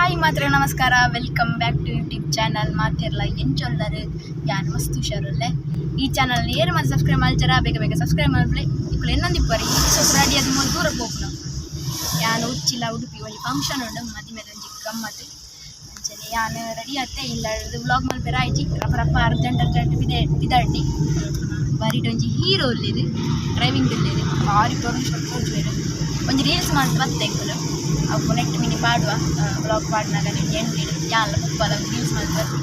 Hi ಮಾತ್ರ ನಮಸ್ಕಾರ. Welcome back to YouTube channel. ಮಾತಿರ್ಲ ಎಂಚೊಲ್ಲರು? ಯಾನ್ ಮಸ್ತ್ ಹುಷಾರುಲ್ಲೆ. ಈ ಚಾನಲ್ ಏರು ಮಾತ ಸಬ್ಸ್ಕ್ರೈಬ್ ಮಲ್ಜರ, ಬೇಗ ಬೇಗ ಸಬ್ಸ್ಕ್ರೈಬ್ ಮಲ್ಪಲೆ. ಇಕ್ಕುಲು ಎನ್ನೊಂದಿಪ್ಪರಿ. ಸೊ ರೆಡಿ ಅದು ಮೂಲು ದೂರ ಪೋಪುನ. ಯಾನ್ ಉಚ್ಚಿಲ ಉಡುಪಿ ಒಂಜಿ ಫಂಕ್ಷನ್ ಉಂಡು, ಮದಿಮೆದ ಒಂಜಿ ಗಮ್ಮತ್. ಅಂಚನೆ ಯಾನ್ ರೆಡಿ ಆತೆ ಇಲ್ಲ. ವ್ಲಾಗ್ ಮಲ್ಪೆರ ಆಯ್ಜಿ. ರಪ ರಪ ಅರ್ಜೆಂಟ್ ಅರ್ಜೆಂಟ್ ಬಿದೆ ಬಿದಾಡ್ನಿ. ಬರಿಟ್ ಒಂಜಿ ಹೀರೋ ಉಲ್ಲೆರ್, ಡ್ರೈವಿಂಗ್ ಉಲ್ಲೆರ್. ಭಾರಿ ಪರ್ಮಿಷನ್ ತೋಜುವೆರ್. ಒಂಜಿ ರೀಲ್ಸ್ ಮಲ್ತ್ ಬತ್ತೆ ಎಂಕುಲು. ಅವು ನೆಟ್ ಮಿನಿ ಪಾಡುವ. ವ್ಲಾಗ್ ಪಾಡ್ನಾಗ ಎಂಡಿಡ್ ಯಾನ್ಲ ಪುಪ್ಪಲ ರೀಲ್ಸ್ ಮಲ್ತ್ ಬರ್ಪಿ.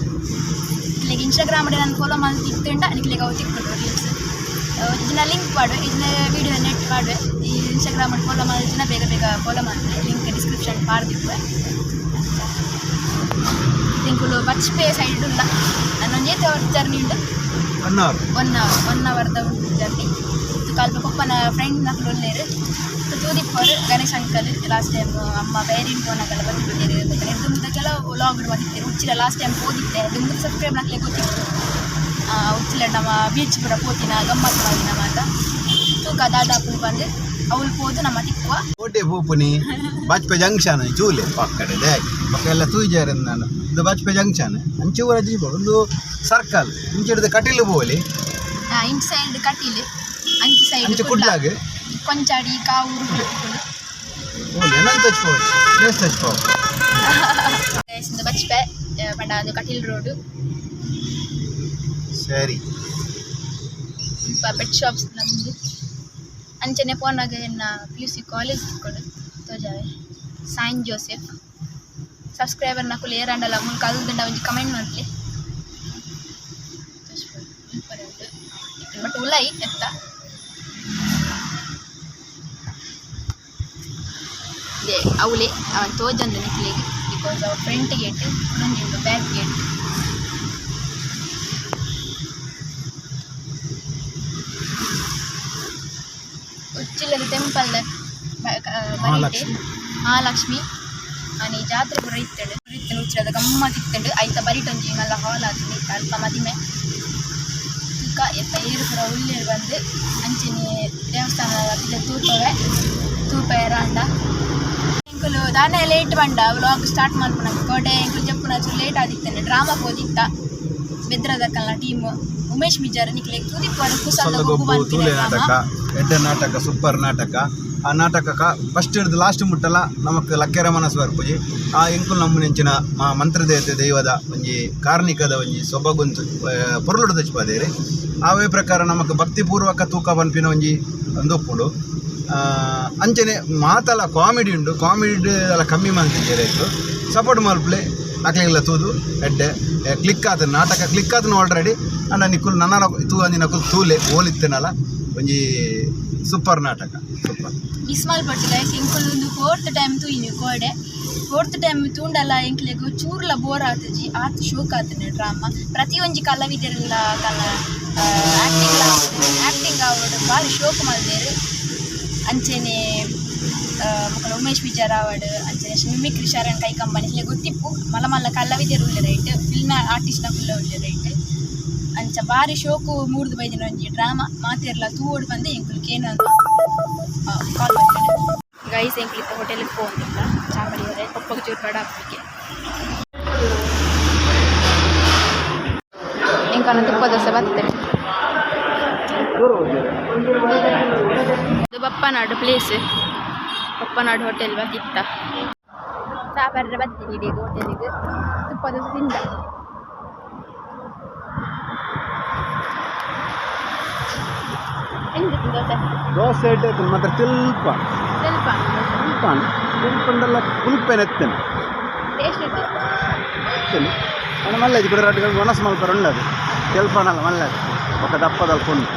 ನಿಕ್ಲೆಗ್ ಇನ್ಸ್ಟಾಗ್ರಾಮ್ ನಾನು ಫಾಲೋ ಮಲ್ತಿತ್ತುಂಡ ನಿಕ್ಲೆಗ್ ಅವು ತಿಕ್ಕುಂಡು ರೀಲ್ಸ್. ಇಜ್ಜಿನ ಲಿಂಕ್ ಪಾಡುವೆ, ಇಜ್ಜಿನ ವೀಡಿಯೋ ನೆಟ್ ಪಾಡುವೆ. ಈ ಇನ್ಸ್ಟಾಗ್ರಾಮ್ ಫಾಲೋ ಮಲ್ತಿನ ಬೇಗ ಬೇಗ ಫಾಲೋ ಮಲ್ಪುಲೆ. ಲಿಂಕ್ ಡಿಸ್ಕ್ರಿಪ್ಷನ್ ಪಾಡ್ದಿಪ್ಪುವೆ. ಎಂಕುಲು ಬಚ್ಪೆ ಸೈಡ್ ಉಲ್ಲ. ನನ್ನ ಏತ್ ಅವರ್ ಜರ್ನಿ ಉಂಡು? 1 hour. 1 hour, 1 ಅವರ್ದ ಉಂಡು ಜರ್ನಿ. ಅಲ್ಪ ಪೊಪ್ಪನ ಫ್ರೆಂಡ್ ನಕುಲು ಉಲ್ಲೆರ್. ತೂದಿಪ್ಪರು ಗಣೇಶ್ ಅಂಕಲ್. ಲಾಸ್ಟ್ ಟೈಮ್ ಅಮ್ಮ ಬೇರಿನ್ ಪೋನಾಗಲ್ಲ ಬಂದಿದ್ದೀರು. ದುಂಬುದ ಕೆಲವು ವ್ಲಾಗ್ ಬಂದಿತ್ತೆರ್. ಉಚ್ಚಿಲ ಲಾಸ್ಟ್ ಟೈಮ್ ಪೋದಿತ್ತೆ. ದುಂಬುದ ಸಬ್ಸ್ಕ್ರೈಬ್ ನಕ್ಲೆ ಗೊತ್ತಿತ್ತು. ಉಚ್ಚಿಲ ನಮ್ಮ ಬೀಚ್ ಪೂರ ಪೋತಿನ, ಗಮ್ಮತ್ ಮಲ್ದಿನ ಮಾತ. ತೂಕ ದಾದಾಪುಂಡು ಬಂದು. ಅವ್ಲು ಪೋದು ನಮ್ಮ ತಿಕ್ಕುವ. ಕೋಟೆ ಪೋಪುನಿ ಬಾಜ್ಪೆ ಜಂಕ್ಷನ್ ಚೂಲೆ ಪಕ್ಕಡೆ they ಬೊಕ್ಕ ಎಲ್ಲ ತೂಜಾರೆ ನಾನು. ಇದು ಬಾಜ್ಪೆ ಜಂಕ್ಷನ್. ಅಂಚೆ ಊರ ಜೀಪ ಒಂದು ಸರ್ಕಲ್ ಇಂಚಿಡ್ದು ಕಟೀಲು ಪೋಲಿ. ಇಂಚ್ ಸೈಡ್ ಕಟೀಲು, ಅಂಚಿ ಸೈಡ್ ಅಂಚೆ ಕುಡ್ಲಾಗ್. ಕೊಂಚಾಡಿ, ಕಾವೂರು ಪೂರ ತಿಕ್ಕುಂಡು. ಪೋಲಿ ಏನಂತ ತಚ್ಪೋ ಪ್ಲೇಸ್ ತಚ್ಪೋ. ಇಂದು ಬಚ್ಪೆ ಪಂಡ ಅದು ಕಟೀಲ್ ರೋಡ್. ಸರಿ. ಪೆಟ್ ಶಾಪ್ಸ್ ನಮ್ದು. ಅಂಚನೆ ಪೋನಾಗ ಎನ್ನ ಪಿಯುಸಿ ಕಾಲೇಜ್ ತಿಕ್ಕೊಂಡು ತೋಜಾವೆ, ಸೈಂಟ್ ಜೋಸೆಫ್. ಸಬ್ಸ್ಕ್ರೈಬರ್ ನಕುಲು ಏರಾಂಡಲ ಮುಲ್ಪ ಕಲ್ದುಂಡ ಒಂಜಿ ಕಮೆಂಟ್ ಮಲ್ಪಲೆ. ಬಟ್ ಉಲೈ ಎತ್ತ ಇದೆ ಅವಳೆ ಅವನ್ ತೋಜಂದು ನಿಕ್ಲೆಗ್, because ಅವ ಫ್ರಂಟ್ ಗೇಟ್, ಒಂಜಿ ಉಂಡು ಬ್ಯಾಕ್ ಗೇಟ್. ಉಚ್ಚಿಲದ ಟೆಂಪಲ್ ಬರಿಟೆ. ಮಹಾಲಕ್ಷ್ಮಿ. ಮಹಾಲಕ್ಷ್ಮಿ. ಆನಿ ಜಾತ್ರೆ ಪೂರ ಇತ್ತುಂಡು ಇತ್ತುಂಡು. ಉಚ್ಚಿಲದ ಗಮ್ಮತ್ ಇತ್ತುಂಡು. ಐತ ಬರಿಟ್ ಒಂಜಿ ಮಲ್ಲ ಹಾಲ್ ಆತುಂಡು. ಇತ್ತೆ ಅಲ್ಪ ಮದಿಮೆ. ತೂಕ ಎತ್ತ ಏರು ಪೂರ ಉಲ್ಲೆರ್ ಬಂದು. ಅಂಚೆನೆ ದೇವಸ್ಥಾನ ಪಿದಯಿ ತೂಪವೆ ತೂಪೆರಾಂಡ. ಎಂಕುಲು ದಾನೆ ಲೇಟ್ ಪಂಡ ವ್ಲಾಗ್ ಸ್ಟಾರ್ಟ್ ಮಲ್ಪುನಗ ಕೋಡೆ ಎಂಕುಲು ಜಪ್ಪುನ ಚೂರು ಲೇಟ್ ಆದಿತ್ತುಂಡು. ಡ್ರಾಮಾ ಪೋದಿತ್ತ ಬೆದ್ರದಕಲ್ನ ಟೀಮ್. ಉಮೇಶ್ ಮಿಜಾರ್ ನಿಕ್ಲೆಗ್ ತೂದಿಪ್ಪರು ಕುಸಲ್ದ ಗೊಬ್ಬು ಗೊಬ್ಬು. ಪನ್ಪಿನ ತೂಲೆ. ಡ್ರಾಮಾ. ನಾಟಕ ಎಡ್ಡೆ ನಾಟಕ, ಸೂಪರ್ ನಾಟಕ. ಆ ನಾಟಕ ಫಸ್ಟ್ ಹಿಡ್ದು ಲಾಸ್ಟ್ ಮುಟ್ಟಲ ನಮಕ್ ಲಕ್ಕೆರ ಮನಸ್ಸು ಬರ್ಪುಜಿ. ಆ ಎಂಕುಲು ನಮ್ಮನೆಂಚಿನ ಮಂತ್ರದೇವತೆ ದೈವದ ಒಂಜಿ ಕಾರ್ಣಿಕದ ಒಂಜಿ ಸೊಬಗುಂತು ಪೊರ್ಲುಡು ತಚ್ಪಾದೇರಿ. ಆವೇ ಪ್ರಕಾರ ನಮಕ್ ಭಕ್ತಿಪೂರ್ವಕ ತೂಕ ಪನ್ಪಿನ ಒಂಜಿ ಒಂದೊಪ್ಪುಂಡು. ಅಂಚನೆ ಮಾತಲ ಕಾಮಿಡಿ ಉಂಡು. ಕಾಮಿಡಿ ಅಲ್ಲ ಕಮ್ಮಿ ಮಲ್ತಿದ್ದೀರ. ಸಪೋರ್ಟ್ ಮಲ್ಪಲೆ. ಅಕ್ಲೆಗ್ಲ ತೂದು ಎಡ್ಡೆ ಕ್ಲಿಕ್ ಆತ ನಾಟಕ ಕ್ಲಿಕ್ ಆತನ ಆಲ್ರೆಡಿ. ಅಂಡ ನಿಕುಲು ನನ್ನ ತೂ ಅಂದಿನಕುಲು ತೂಲೆ. ಓಲಿತ್ತನಲ್ಲ ಒಂಜಿ ಸೂಪರ್ ನಾಟಕ, ಸೂಪರ್. Miss ಮಲ್ಪೊಡ್ಚಿ guys. ಎಂಕುಲು ಒಂದು ಫೋರ್ತ್ ಟೈಮ್ ತೂಯಿನಿ ಕೋಡೆ. ಫೋರ್ತ್ ಟೈಮ್ ತೂಂಡಲ ಎಂಕ್ಲೆಗ್ ಚೂರ್ಲ ಬೋರ್ ಆತುಜಿ. ಆತ್ ಶೋಕ್ ಆತುಂಡು ಡ್ರಾಮಾ. ಪ್ರತಿಯೊಂಜಿ ಕಲಾವಿದೆರ್ಲ ಕಲ ಆಕ್ಟಿಂಗ್ ಆಕ್ಟಿಂಗ್ ಆವಡ್ ಬಾರಿ ಶೋಕ್ ಮಲ್ದೆರ್. ಅಂಚೆನೆ ಮೊಕುಲು ಉಮೇಶ್ ಮಿಜಾರ್ ಆವಡ್, ಅಂಚನೆ ಮಿಮಿಕ್ರಿ ಶರಣ್ ಕೈಕಂಬ ನಿಕ್ಲೆಗ್ ಗೊತ್ತಿಪ್ಪು. ಮಲ್ಲ ಮಲ್ಲ ಕಲಾವಿದೆರ್ ಉಲ್ಲೆರ್ ಐಟ್, ಫಿಲ್ಮ್ ಆರ್ಟಿಸ್ಟ್ ನಕುಲ್ಲ ಉಲ್ಲೆರ್ ಐಟ್. ಅಂಚ ಬಾರಿ ಶೋಕು ಮೂಡ್ದು ಬೈದಿನ ಒಂಜಿ ಡ್ರಾಮಾ. ಮಾತೆರ್ಲ ತೂವೊಡು ಪಂದ್ ಎಂಕುಲು ಕೇನೊಂದು. ಕಾಲ್ ಬರ್ತದೆ ಗೈಸ್. ಎಂಕುಲು ಇತ್ತೆ ಹೋಟೆಲ್ಗೆ ಪೋವೊಂದುಲ್ಲ ಚಾ ಪರಿಯರೆ, ಪಪ್ಪಗ್ ಚೂರು ಬಡ ಆಪುನಿಗೆ. ಎಂಕಲ್ನ ತುಪ್ಪ ದೋಸೆ ಬರ್ತೇವೆ. ಇದು ಬಪ್ಪನಾಡು ಪ್ಲೇಸ್, ಬಪ್ಪನಾಡು ಹೋಟೆಲ್ ಬತ್ತಿತ್ತ. ಚಾ ಬರ್ರೆ ಬತ್ತೀನಿ ಇಡೀ ಹೋಟೆಲಿಗೆ. ತುಪ್ಪ ದೋಸೆ ತಿಂದ. ಎಂಚಿತ್ತು ದೋಸೆ? ದೋಸೆ ಎಡ್ಡೆ ಮಾತ್ರ. ತಿಲ್ಪ. ತೆಲ್ಪ. ತಿಲ್ಪ ತಿಲ್ಪಂಡಲ್ಲ, ಪುಲ್ಪೆನೆತ್ತೇನೆ. ಟೇಸ್ಟ್ ಇತ್ತು. ಎತ್ತೇನೆ ಅಣ್ಣ. ಮಲ್ಲ ಕೂಡ ರಡ್ಡು ಒಣಸು ಮಲ್ಪರ ಉಂಡದು ತೆಲ್ಪಣಲ್ಲ ಮಲ್ಲ ఒక ದಪ್ಪದಲ್ಪ ಉಂಡು.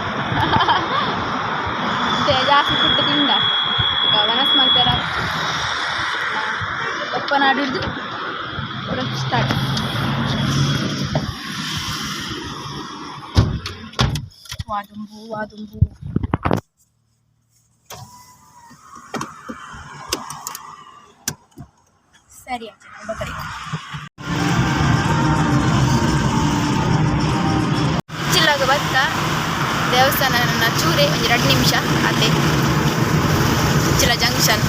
ಮತ್ತೆ ಜಾಸ್ತಿ ಫುಡ್ ತಿಂದ. ಈಗ ವನಸ್ ಮಲ್ಪೆರ. ಬಪ್ಪನಾಡು ಹಿಡ್ದು ಪೂರ ಸ್ಟಾರ್ಟ್. ವಾದುಂಬು ವಾದುಂಬು. ಸರಿ ಆಯ್ತು, ಬಕರಿ ಚಿಲ್ಲಾಗ ಬತ್ತ. ದೇವಸ್ಥಾನ ನನ್ನ ಚೂರೆ ಒಂಜಿ 2 ನಿಮಿಷ ಅತೆ. ಉಚ್ಚಿಲ ಜಂಕ್ಷನ್.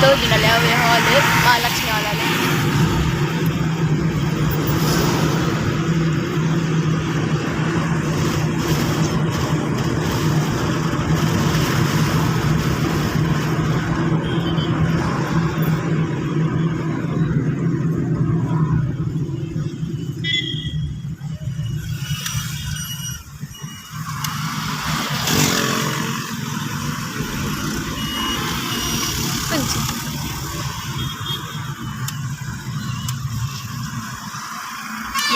ತೋಜಿನಲ್ಲಿ ಅವೇ ಹಾಲ್ ಮಹಾಲಕ್ಷ್ಮಿ ಹಾಲಲ್ಲಿ. ಪಂಚಿ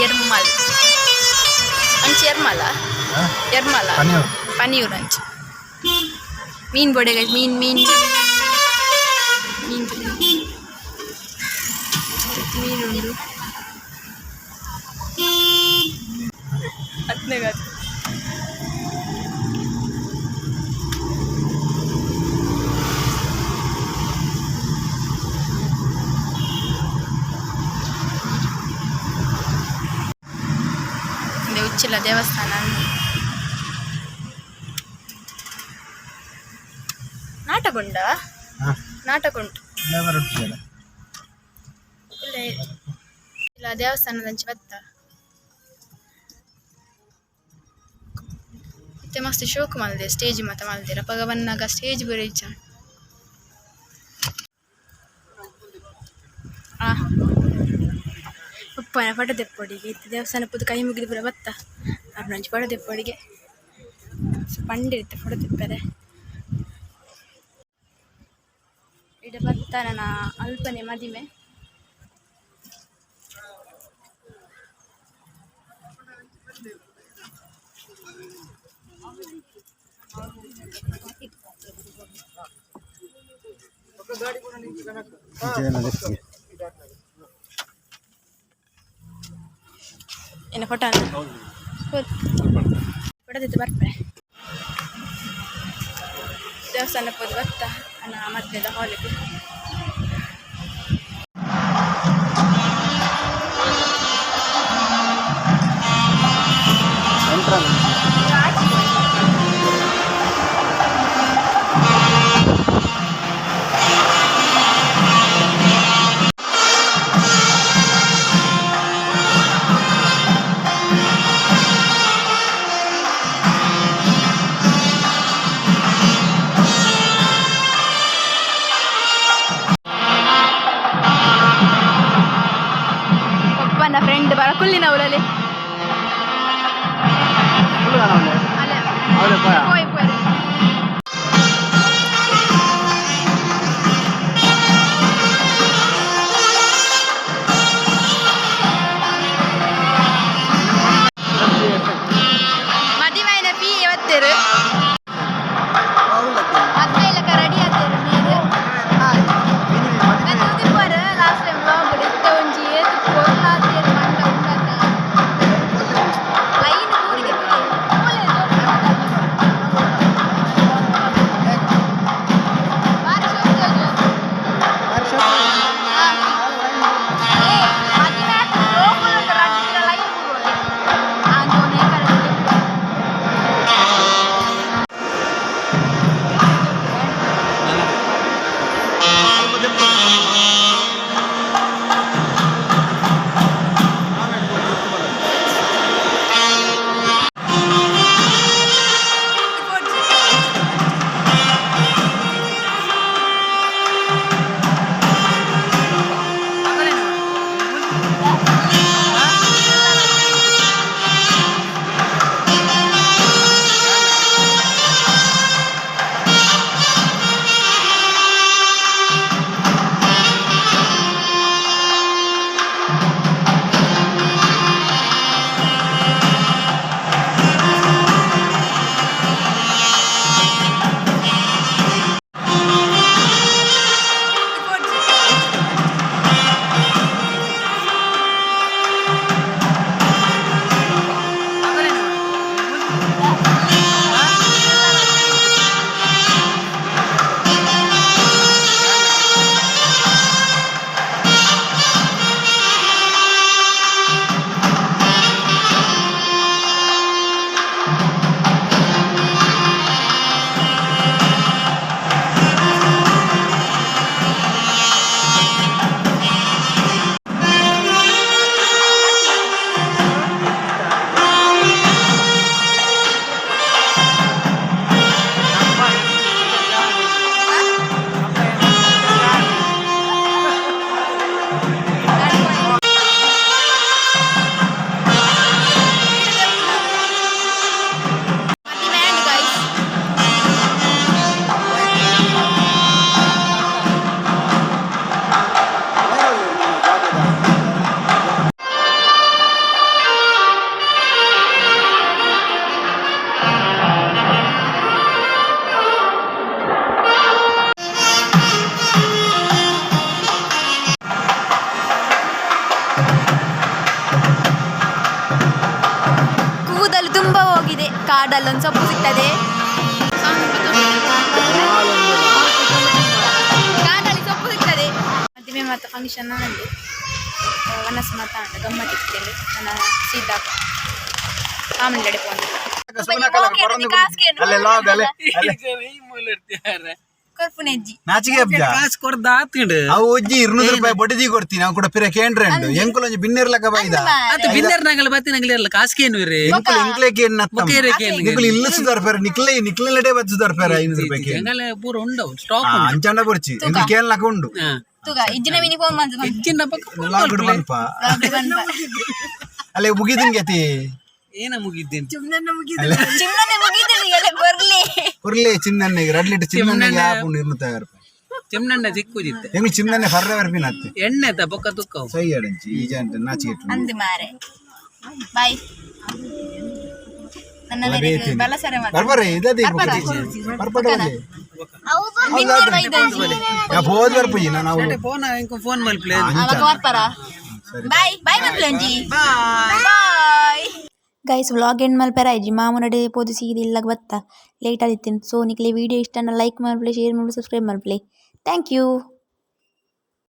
ಎರ್ಮಲ್ ಅಂಚಿ, ಎರ್ಮಲ ಎರ್ಮಲ. ಪನಿಯೂರು. ಪನಿಯೂರು ಅಂಚಿ. ಮೀನು ಬೊಡೆಗ ಮೀನು ಮೀನು ಮೀನು ಮೀನುಂಡು. ಹತ್ತನೇ. ಇದೆ ಉಚ್ಚಿಲ ದೇವಸ್ಥಾನ. ನಾಟಕುಂಡ. ನಾಟಕುಂಟು. ಇಲ್ಲ ಇಲ್ಲ, ದೇವಸ್ಥಾನದಂಚಿ ಬತ್ತ. ಇತ್ತೆ ಮಸ್ತ್ ಶೋಕು ಮಲ್ದೆ, ಸ್ಟೇಜ್ ಮಾತ ಮಲ್ದೆರ್. ಅಪಗ ಬನ್ನಗ ಸ್ಟೇಜ್ ಪೂರ ಇಜ್ಜಾಂಡ್. ಆ ಉಪ್ಪನ ಫೋಟೋ ದೆಪ್ಪೊಡಿಗೆ. ಇತ್ತೆ ದೇವಸ್ಥಾನ ಪೂದು ಕೈ ಮುಗಿದು ಪೂರ ಬತ್ತ. ಅರ್ನೊಂಜಿ ಫೋಟೋ ದೆಪ್ಪೊಡಿಗೆ ಪಂಡಿರುತ್ತೆ ಫೋಟೋ ದೆಪ್ಪರೆ. ಇಡ ಬತ್ತ ನನ್ನ ಅಲ್ಪನೆ ಮದಿಮೆ. ಏನ ಫೋಟೋ ಫೋಟೋದಿತ್ತು ಬರ್ಪೆ. ದೇವಸ್ಥಾನ ಪೋದು ಬತ್ತ ಅನ್ನ ಮದ್ವೆದ ಹಾಲಿಗೆ. ಪಪ್ಪನ ಫ್ರೆಂಡ್ ಬರ ಕುಲ್ಲಿನವರಲ್ಲಿ ಅಲ್ಲ. ಪೋಯ್ ಪೋಯ್. ಮದಿಮೈನ ಪಿ ಯಾವತ್ತೇರು ಮದ್ವೆ ಇಲ್ಲಕ ರೆಡಿ ಆತೇರು ನೀರು. ನಾನು last time vlog ಇತ್ತೆ ಒಂಜಿ ಏತ್ ಪೊರ್ಲಾತೇರು ಮಂಡ ಉಂಡತ. ಲೈನ್ ಊರಿಗೆ. ತುಂಬ ಹೋಗಿದೆ. ಕಾಡಲ್ಲಿ ಒಂದು ಸೊಪ್ಪು ಸಿಗ್ತದೆ, ಕಾಡಲ್ಲಿ ಸೊಪ್ಪು ಸಿಗ್ತದೆ. ಮದುವೆ ಮತ್ತು ಫಂಕ್ಷನ್ ಅಲ್ಲಿ ವನಸ್ ಮಾತಾ ಉಂಟು, ಗಮ್ಮತ್ ಇರ್ತೇನೆ. ನನ್ನ ಸೀದಾ ಆಮೇಲೆ ಅಲ್ಲೇ ಲಾಗ್ ಅಲ್ಲೇ ಅಲ್ಲೇ. ಕೊರ್ಪುನೆಜ್ಜಿ. ನಾಚಿಗೆ ಅಬ್ಜ. ಕಾಸು ಕೊರ್ದ ಆತ್ಕಂಡು. ಅವು ಒಜ್ಜಿ 200 ರೂಪಾಯಿ ಬಡ್ಡಿ ಕೊಡ್ತೀನಿ. ನಾವು ಕೂಡ ಪಿರ ಕೇಂದ್ರ ಉಂಡು ಎಂಕುಲ ಒಂಜಿ ಬಿನ್ನಿರ್ಲಕ ಬೈದ. ಆತ ಬಿನ್ನರ್ ನಾಗಲ ಬತ್ತಿ ಇರಲ್ಲ, ಕಾಸ್ಕೇನು ಇರಿ. ಎಂಕುಲು ಇಂಕ್ಲೇಕೆ ಬೊಕ್ಕ ಏನ್? ನಿಕುಲು ಇಲ್ಲ ಸುಧಾರ್ ಪೇರ, ನಿಕ್ಲೆ ನಿಕ್ಲೆಡೆ ಬತ್ ಸುಧಾರ್ ಪೇರ 500 ರೂಪಾಯಿ ಕೇನ್. ಎಂಗಲ ಪೂರ ಉಂಡವು ಸ್ಟಾಕ್. ಅಂಚಾಂಡ ಬೊರ್ಚಿ, ಎಂಕುಲು ಕೇನ್ಲಕ ಉಂಡು. ತುಗ ಇಜ್ಜಿನ ಮಿನಿ ಫೋನ್ ಮಾಡ್ತು. ಇಜ್ಜಿನ ಪಕ್ಕ. ಲಾಗ್ಡ್ ಮನ್ಪ ಅಲ್ಲೇ ಮುಗಿದಿನ್ ಗತಿ. ಏನ ಮುಗಿದ್ದೇನೆ? ಚಿಮ್ನನೆ ಮುಗಿದಿಲ್ಲ, ಎಲೆ ಬರ್ಲಿ. ಕುರ್ಲೆ ಚಿನ್ನನ್ನೆಗೆ ರಡ್ಲಿಟ್ಟು ಚಿನ್ನನ್ನೆಗೆ ಆಪುಂಡು 250 ರೂಪಾಯಿ. ಚಿಮ್ನಣ್ಣ ಸಿಕ್ಕುಜಿತ್ತೆ. ಎಂಕುಲು ಚಿನ್ನನ್ನೆ ಫರ್ರೆ ಬರ್ಪಿನ ಅತ್ತೆ. ಎಣ್ಣೆ ತ ಬೊಕ್ಕ ತುಕ್ಕವು. ಸೈ ಅಡಂಚಿ ಈ ಜಂಟ ನಾಚಿಗೆ. ಅಂದು ಮಾರೆ, ಬಾಯ್. ನನ್ನ ಬಲಸರೆ ಮಾತ್ರ. ಬರ್ಬರ್ರೆ ಇದದೇ ಬರ್ಪಡ. ಹೋದ್ ಬರ್ಪುಜಿ ನಾನು ಅವ್ಳು. ಫೋನ್ ಇಂಕ ಫೋನ್ ಮಲ್ಪ್ಲೆ. ಅವಾಗ ಬರ್ಪಾರ. ಬಾಯ್ ಬಾಯ್ ಮನ್ಲಂಜಿ, ಬಾಯ್. ಗೈಸ್, ವ್ಲಾಗ್ ಎಂಡ್ ಮಲ್ಪೆರ ಆಯ್ಜಿ. ಮಾಮೂನಡೆ ಪೋದು ಸೀದ ಇಲ್ಲಗ್ ಬತ್ತ, ಲೇಟ್ ಆದಿತ್ತಿನ. ಸೊ ನಿಕ್ಲೆ ವೀಡಿಯೋ ಇಷ್ಟ ಲೈಕ್ ಮಲ್ಪಲೆ, ಶೇರ್ ಮಲ್ಪಲೆ, ಸಬ್ಸ್ಕ್ರೈಬ್ ಮಲ್ಪಲೆ. Thank you.